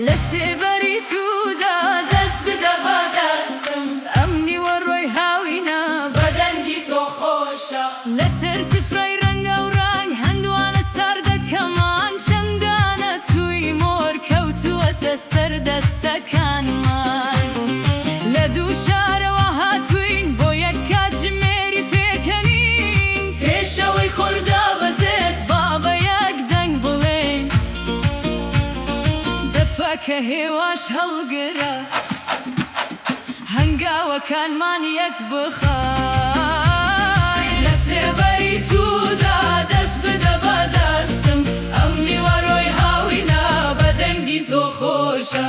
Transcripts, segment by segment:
لە سێبەری توودا دەست بدە بە دەستم. ئەم نیوەڕۆی هاوینە بە دەنگی تۆ خۆشە. لەسەر سفرەی ڕەنگاوڕەنگ هەندوانە ساردەکەمان چەند دانە تووی مۆر کەوتووەتە سەر دەستەکانمان. لە دوو شارەوە هاتووین بۆ یەک کاتژمێری پێکەنین. پێش ئەوەی خۆر دابەزێت با بە یەک دەنگ بڵێین. دەفەکە هێواش هەڵگرە. هەنگاوەکانمان یەک بخەین. لە سێبەری توودا دەست بدە بە دەستم. ئەم نیوەڕۆی هاوینە بە دەنگی تۆ خۆشە.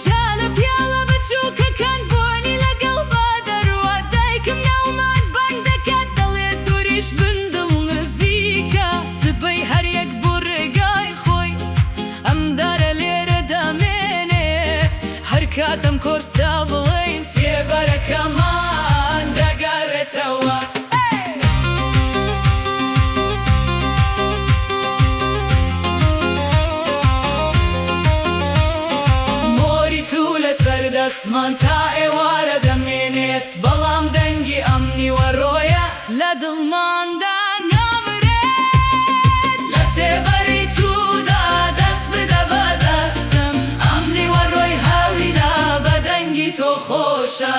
شا لە پیاڵە بچووکەکان بۆنی لەگەڵ با دەڕوا. دایکم ناومان بانگ دەکات دەڵێت دووریش بن دڵ نزیکە. سبەی هەر یەک بۆ ڕێگای خۆی. ئەم دارە لێرە دەمێنێت. هەر کات ئەم کۆرسە بڵێین سێبەرەکەمان دەگەڕێتەوە. مۆری توو لەسەر دەستمان تا ئێوارە دەمێنێت. بەڵام دەنگی ئەم نیوەڕۆیە لە دڵماندا نامرێت. لە سێبەری توودا دەست بدە بە دەستم. ئەم نیوەڕۆی هاوینە بە دەنگی تۆ خۆشە.